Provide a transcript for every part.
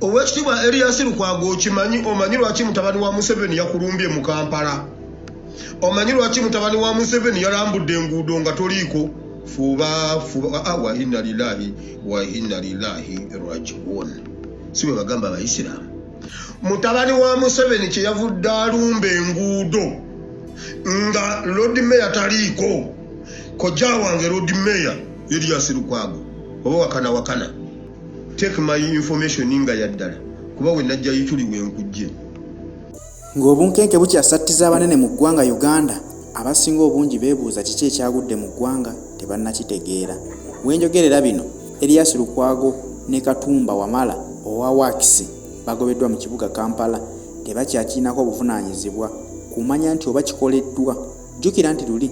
Owekitiibwa Erias Lukwago, okimanyi, omanyi lwaki mutabani wa Museveni yakulumbye mu Kampala? Omanyi lwaki mutabani wa Museveni yalambudde enguudo nga toliiko? Fuba fuba. Ah, wa inna lillahi wa inna lillahi rajiun. Si bwe bagamba Abayisiraamu? Mutabani wa Museveni kye yavudde alumba enguudo nga Lord Mayor taliiko. Kojja wange Lord Mayor Erias Lukwago, oba wakana wakana, take my information nga yaddala, kuba we najja Ituli wenkujje. Ng'obunkenke bukyasattiza abanene mu ggwanga Uganda, abasinga obungi beebuuza kiki ekyagudde mu ggwanga tebannakitegeera. Wenjogerera bino, Erias Lukwago ne Katumba Wamala owa Works bagobeddwa mu kibuga Kampala, tebakyakirinako obuvunaanyizibwa kumanya nti oba kikoleddwa. Jjukira nti luli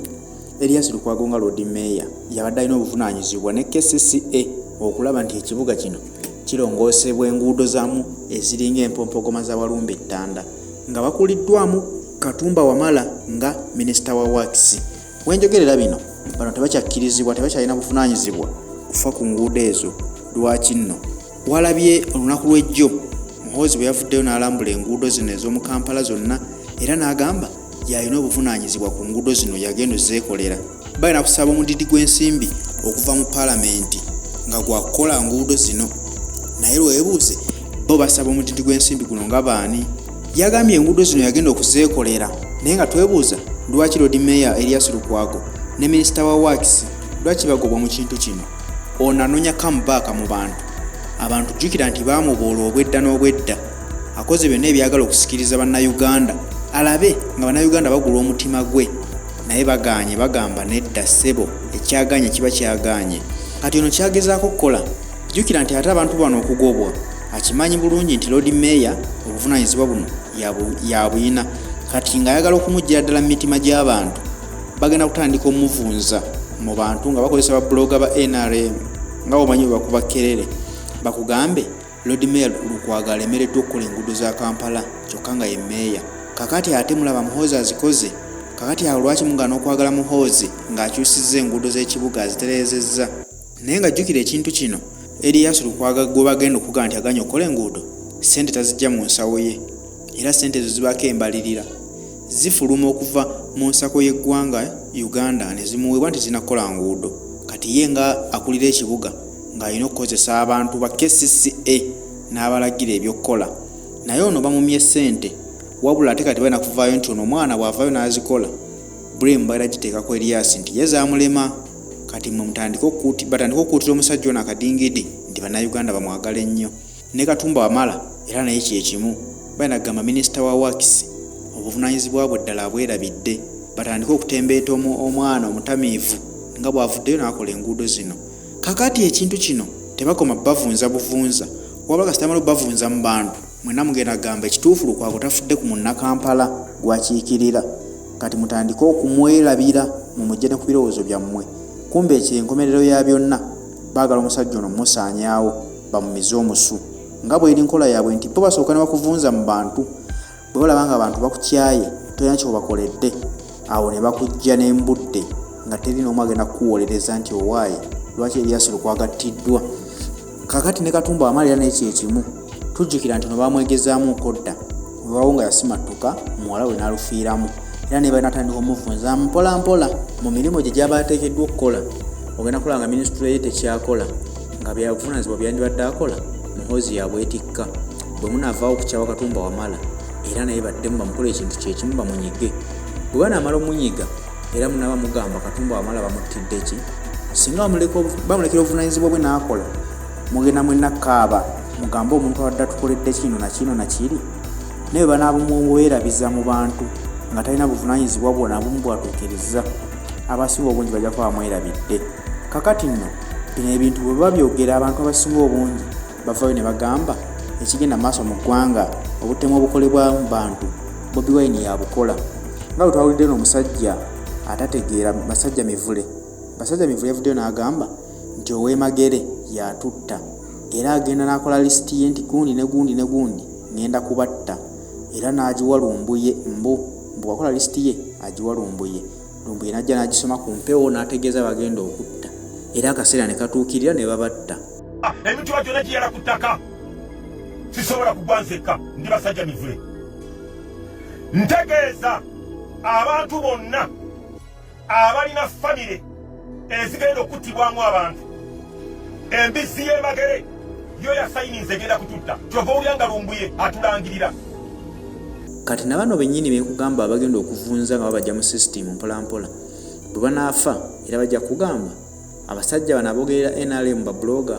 Erias Lukwago nga Lord Mayor yabadde alina obuvunaanyizibwa ne KCCA okulaba nti ekibuga kino kirongoosebwa enguudo zaamu eziringa empompogoma za Walumbe Ttanda, nga bakuliddwamu Katumba Wamala nga minisita wa Works. Wenjogerera bino, bano tebakyakkirizibwa, tebakyalina buvunaanyizibwa kufa ku nguudo ezo. Lwaki nno? Walabye olunaku lw'ejjo Muhoozi bwe yavuddeyo n'alambula enguudo zino ez'omu Kampala zonna, era n'agamba y'alina obuvunaanyizibwa ku nguudo zino, yagenda ozeekolera. Balina kusaba omudidi gw'ensimbi okuva mu palamenti nga gwa kukola nguudo zino, naye lwebuuze bo basaba omudidi gw'ensimbi guno nga baani? Yagambye enguudo zino yagenda okuzeekolera, naye nga twebuuza lwaki Lord Mayor Erias Lukwago ne minisita wa Works lwaki bagobwa mu kintu kino? Ono anoonya comeback mu bantu. Abantu jjukira nti baamuboola obwedda n'obwedda. Akoze byonna ebyagala okusikiriza Bannayuganda alabe nga Bannayuganda bagula omutima gwe, naye bagaanye, bagamba nedda ssebo, ekyagaanye kiba kyagaanye. Kati ono kyagezaako okukola, jjukira nti ate abantu bano okugobwa akimanyi bulungi nti Lord Mayor obuvunaanyizibwa buno yabuyina, kati ng'ayagala okumuggyira ddala mu mitima gy'abantu. Bagenda kutandika omuvunza mu bantu nga bakozesa ba blogger ba NRM, nga bw'omanyi bwe bakuba kerere, bakugambe Lord Mayor Lukwago alemereddwa okukola enguudo za Kampala kyokka nga ye meeya. Kakati ate mulaba Muhoozi azikoze, kakati awo lwaki mugaana okwagala Muhoozi ng'akyusizza enguudo z'ekibuga azitereezezza? Naye nga jjukira ekintu kino, Erias Lukwago gwe bagenda okugamba nti aganye okukola enguudo, ssente tazijja mu nsawo ye, era ssente ezo zibaako embalirira, zifuluma okuva mu nsako y'eggwanga Uganda ne zimuweebwa nti zirina kukola nguudo. Kati ye nga akulira ekibuga ng'alina okukozesa abantu ba KCCA n'abalagira eby'okukola, naye ono bamumye ssente. Wabula ate kati balina kuvaayo nti ono omwana bw'avaayo n'azikola, blame balina giteeka ku Erias nti ye zaamulema. Kati mmwe mutandike batandike okukuutira omusajja ono akadingidi nti Bannayuganda bamwagale nnyo. Ne Katumba Wamala era naye kye kimu, balina kugamba minisita wa Works obuvunaanyizibwa bwe ddala abwerabidde, batandike okutembeeta omwana omutamiivu nga bw'avuddeyo n'akola enguudo zino. Kakati ekintu kino tebakoma bavunza buvunza, wabula kasita bamala obavunza mu bantu, mwenna mugenda kugamba ekituufu Lukwago tafudde ku Munnakampala gw'akiikirira. Kati mutandike okumwerabira mumujje ne ku birowoozo byammwe. Kumbe ekyo enkomerero ya byonna baagala omusajja ono mumusaanyaawo bamumize omusu. Nga bw'eri nkola yaabwe nti bo basooka ne bakuvunza mu bantu, bwe balaba ng'abantu bakukyaye tolina ky'obakoledde, awo ne bakujja n'embudde nga teri n'omu agenda kukuwolereza nti owaaye lwaki Erias Lukwago attiddwa. Kaakati ne Katumba Wamala era naye kye kimu. Tujjukira nti ono baamwegezaamuuko dda, weewaawo nga yasimattuka muwala we n'alufiiramu, era naye balina atandika omuvunza mpola mpola mu mirimu gye gy'aba ateekeddwa okukola. Ogenda kulaba nga minisitule ye tekyakola, nga byabuvunaanyizibwa byandibadde akola Muhoozi yabwetikka. Bwe munaavaawo okukyawa Katumba Wamala, era naye baddemu bamukole ekintu kye kimu bamunyige. Bwe banaamala omunyiga, era munaaba mugamba Katumba Wamala bamuttidde ki? Singa bamulekera obuvunaanyizibwa bwe n'akola, mugenda mwenna kukaaba mugambe omuntu abadde atukoledde kino na kino na kiri. Naye bwe banaabumwerabiza mu bantu nga talina buvunaanyizibwa bwona bumu bw'atuukirizza, abasinga obungi bajja kuba bamwerabidde. Kakati nno bino ebintu bwe babyogera, abantu abasinga obungi bavayo ne bagamba ekigenda maaso mu ggwanga, obutemu obukolebwa mu bantu Bobi Wine yabukola. Nga bwe twawulidde n'omusajja atategeera Basajja Mivule. Basajja Mivule yavuddeyo n'agamba nti ow'e Magere y'atutta, era agenda n'akola lisiti ye nti gundi ne gundi ne gundi ngenda kubatta, era n'agiwa Lumbuye, mbu mbu wakola lisiti ye agiwa Lumbuye. Lumbuye n'ajja n'agisoma ku mpewo n'ategeeza bagenda okutta, era akaseera ne katuukirira ne babatta. Emituba gyonna giyala ku ttaka. Sisobola kugwa nzekka, ndi basajja mivule. Ntegeeza abantu bonna abalina famire ezigenda okuttibwamu abantu, embizzi y'emagere yo yasayininze egenda kututta. Kyova owulira nga Lumbuye atulangirira. Kati na bano bennyini benkugamba abagenda okuvunza nga babajja mu sisitiimu mpolampola, bwe banaafa era bajja kugamba abasajja bano abogerera NRM babuloga,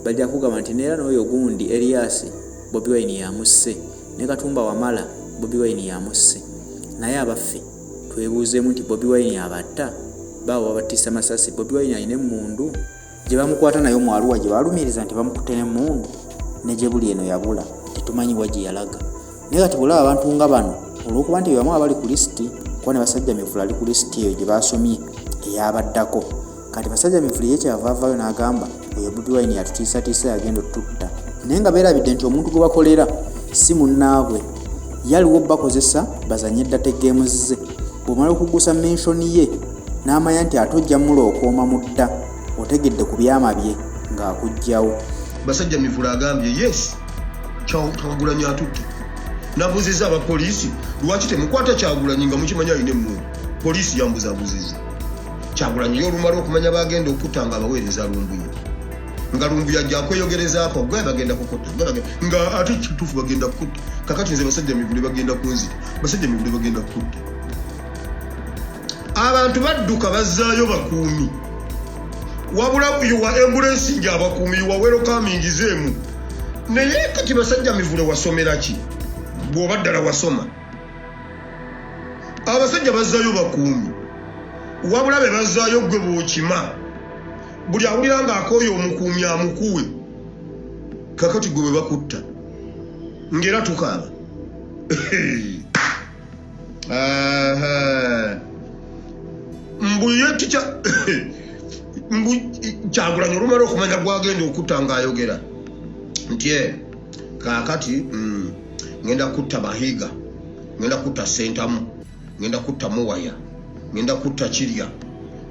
bajja kugamba nti neera n'oyo gundi Erias Bobi Wine yamusse, ne Katumba Wamala Bobi Wine yamusse. Naye abaffe twebuuzeemu nti Bobi Wine abatta baawo babattisa masasi? Bobi Wine alina emmundu gye bamukwata nayo mu Arua, gye balumiriza nti bamukutte n'emmundu, ne gye buli eno yabula, tetumanyi wa gye yalaga. Naye kati bw'olaba abantu nga bano, olw'okuba nti be bamu abali ku lisiti, kuba ne Basajja Mivule ali ku lisiti eyo gye baasomye ey'abaddako. Kati Basajja Mivule ye kyeyava avaayo n'agamba oyo Bobi Wine yatutiisatiisa, yagenda otutta, naye nga beerabidde nti omuntu gwe bakolera si munnaabwe, yaliwo bakozesa bazanye data games ze. Bw'omala okugusa menshoni ye n'amanya nti ate ojja mulookooma mu dda, otegedde ku byama bye ng'akuggyawo. Basajja Mivule agambye yes, Kyagulanyi atutte. Nabuuzizza abapoliisi, lwaki temukwata Kyagulanyi nga mukimanyi alina emmundu? Poliisi yambuzabuzizza. Kyagulanyi ye olumala okumanya bagenda okutta nga abaweereza Lumbuye, nga Lumbuye ajja akweyogerezaako, gwe bagenda kukutta, nga ate kituufu bagenda kukutta. Kakati nze Basajja Mivule bagenda kunzita, Basajja Mivule bagenda kukutta. Abantu badduka bazzaayo bakuumi, wabula you are embracing abakuumi, you are welcoming zeemu. Naye kati Basajja Mivule wasomera ki bw'oba ddala wasoma? Abasajja bazzaayo bakuumi, wabula be bazzaayo gwe bw'okima. Buli awulira ng'akooye omukuumi amukuwe. Kakati gwe bwe bakutta ng'era tukaaba. Mbu ye tikya mbu Kyagulanyi olumala okumanya gwagenda okutta ng'ayogera nti kaakati ngenda kutta Bahiga, ngenda kutta Sentamu, ngenda kutta Muwaya, ngenda kutta Kirya,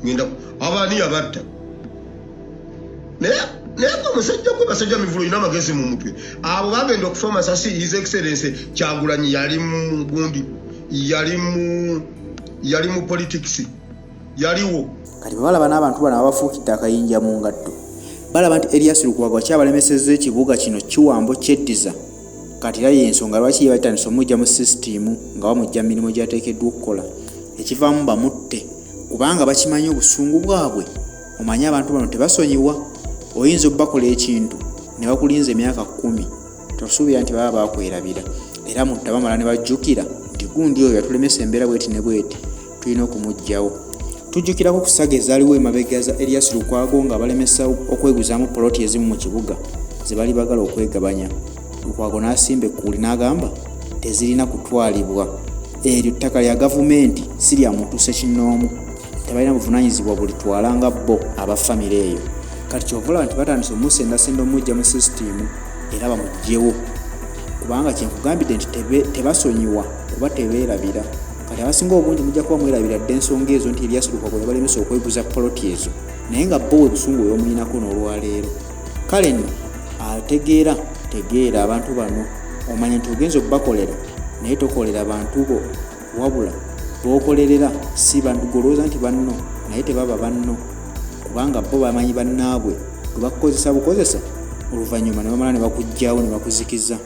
ngenda abaani yabatta. Naye gwe omusajja gwe Basajja Mivule olina amagezi mu mutwe. Abo bagenda okufa amasasi, His Excellence Kyagulanyi yali mu gundi, yali mu politics, yaliwo. Kati bwe balaba n'abantu bano ababafuukidde akayinja mu ngatto, balaba nti Erias Lukwago akyabalemesezza ekibuga kino kiwambo kyeddiza. Kati era y'ensonga lwaki ye batandise omujja mu sisitiimu nga bamujja mu mirimu gy'ateekeddwa okukola, ekivaamu bamutte, kubanga bakimanyi obusungu bwabwe. Omanyi abantu bano tebasonyiwa, oyinza obbakola ekintu ne bakulinza emyaka 10, tosuubira nti baba bakwerabira. Era mutta bamala ne bajjukira nti gundi oyo yatulemesa embeera bweti ne bweti, tulina okumuggyawo. Tujjukirako ku saga ezaaliwo emabega za Erias Lukwago nga balemesa okweguzaamu poloti ezimu mu kibuga ze bali bagala okwegabanya. Lukwago n'asimba ekkuuli n'agamba tezirina kutwalibwa, eryo ttaka lya gavumenti si lya muntu ssekinnoomu, tebalina buvunaanyizibwa bulitwala nga bo aba famire eyo. Kati kyova olaba nti batandise omusendasenda omujja mu sisitiimu era bamuggyewo, kubanga kyenkugambidde nti tebasonyiwa kuba tebeerabira. Kati abasinga obungi mujja kuba mwerabira dda ensonga ezo nti Erias Lukwago yabalemesa okweguza poloti ezo, naye nga bo we busungu bwe bamulinako n'olwaleero. Kale nno ategeera tegeera abantu bano, omanya nti ogenza obbakolera naye tokolera bantu bo, wabula b'okolerera si bantu golowooza nti banno, naye tebaba banno, kubanga bo bamanyi bannaabwe gwe bakukozesa bukozesa, oluvannyuma ne bamala ne bakuggyawo ne bakuzikiza.